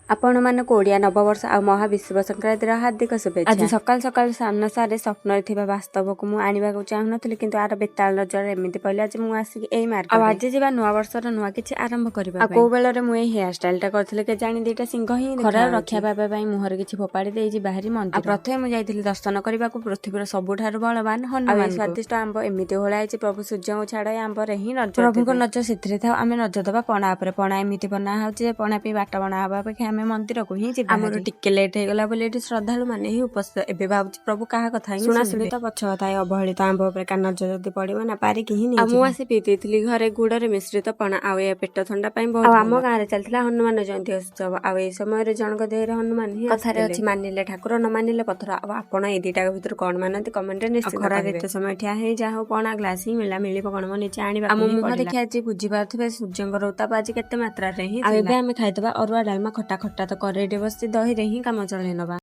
ଆପଣମାନଙ୍କୁ ଓଡ଼ିଆ ନବବର୍ଷ ଆଉ ମହାବିଷୁବ ସଂକ୍ରାନ୍ତିର ହାର୍ଦ୍ଦିକ ଶୁଭେଚ୍ଛା। ଆଜି ସକାଳୁ ସକାଳୁ ସାମ୍ନାସାରେ ସ୍ୱପ୍ନରେ ଥିବା ବାସ୍ତବକୁ ମୁଁ ଆଣିବାକୁ ଚାହୁଁନଥିଲି, କିନ୍ତୁ ଆର ବେତାଳ ନଜର ଏମିତି ପଡ଼ିଲା ଯେ ମୁଁ ଆସିକି ଏଇ ମାର୍ଗ। ଆଉ ଆଜି ଯିବା ନୂଆ ବର୍ଷର ନୂଆ କିଛି ଆରମ୍ଭ କରିବା। ଆଉ କୋଉ ବେଳରେ ମୁଁ ଏଇ ହେୟାର ଷ୍ଟାଇଲଟା କରିଥିଲି କେଜାଣି, ଦିଟା ସିଂହ ହିଁ ଖରାରୁ ରକ୍ଷା ପାଇବା ପାଇଁ ମୁହଁରେ କିଛି ଫୋପାଡ଼ି ଦେଇଛି ବାହାରି ମନ୍ଦିର। ଆଉ ପ୍ରଥମେ ମୁଁ ଯାଇଥିଲି ଦର୍ଶନ କରିବାକୁ ପୃଥିବୀର ସବୁଠାରୁ ବଳବାନ ହନୁମାନ। ସ୍ୱାଦିଷ୍ଟ ଆମ୍ବ ଏମିତି ଓହଳା ହେଇଛି, ପ୍ରଭୁ ସୂର୍ଯ୍ୟଙ୍କୁ ଛାଡ଼ ଏ ଆମ୍ବରେ ହିଁ ନଜର। ପ୍ରଭୁଙ୍କ ନଜର ସେଥିରେ ଥାଉ, ଆମେ ନଜର ଦବା ପଣା ଉପରେ। ପଣା ଏମିତି ବନା ହଉଛି ଯେ ପଣା ପିଇ ବାଟ ବଣା ହବା ଅପେକ୍ଷା ଆମେ ମନ୍ଦିରକୁ ହିଁ ଯିବା। ଆମର ଟିକେ ଲେଟ୍ ହେଇଗଲା ବୋଲି ଏଠି ଶ୍ରଦ୍ଧାଳୁ ମାନେ ହିଁ ଉପସ୍ଥିତ। ଏବେ ଭାବୁଛି ପ୍ରଭୁ କାହା କଥା ହିଁ ଶୁଣା ଶୁଣି ତ ପଛ କଥା, ଏ ଅବହେଳିତ ଆମ୍ବ ଉପରେ କା ନଜର ଯଦି ପଡିବ ନା, ପାରିକି ହିଁ। ଆଉ ମୁଁ ଆସି ପିଇ ଦେଇଥିଲି ଘରେ ଗୁଡରେ ମିଶ୍ରିତ ପଣା, ଆଉ ଏହା ପେଟ ଥଣ୍ଡା ପାଇଁ ବହୁତ। ଆଉ ଆମ ଗାଁରେ ଚାଲିଥିଲା ହନୁମାନ ଜୟନ୍ତୀ ଉତ୍ସବ, ଆଉ ଏଇ ସମୟରେ ଜଣଙ୍କ ଦେହରେ ହନୁମାନ ହିଁ। କଥାରେ ଅଛି, ମାନିଲେ ଠାକୁର, ନ ମାନିଲେ ପଥର। ଆଉ ଆପଣ ଏଇ ଦିଟା ଭିତରୁ କଣ ମାନନ୍ତି, କମେଣ୍ଟରେ ନିଶ୍ଚିତ। ଖରାରେ ଏତେ ସମୟ ଠିଆ ହେଇ ଯାହା ହଉ ପଣା ଗ୍ଲାସ ହିଁ ମିଳିଲା, ମିଳିବ କଣ ମୋ ନିଜେ ଆଣିବା। ଆମ ମୁହଁ ଦେଖି ଆଜି ବୁଝିପାରୁଥିବେ ସୂର୍ଯ୍ୟଙ୍କର ଉତ୍ତାପ ଆଜି କେତେ ମାତ୍ରାରେ ହିଁ। ଆଉ ଏବେ ଆମେ ଖାଇଦେବା ଅରୁଆ, ଡାଲମା, ଖଟା। ଖଟା ତ କରେଇରେ ବସି ଦହିରେ ହିଁ କାମ ଚଳେଇ ନବା।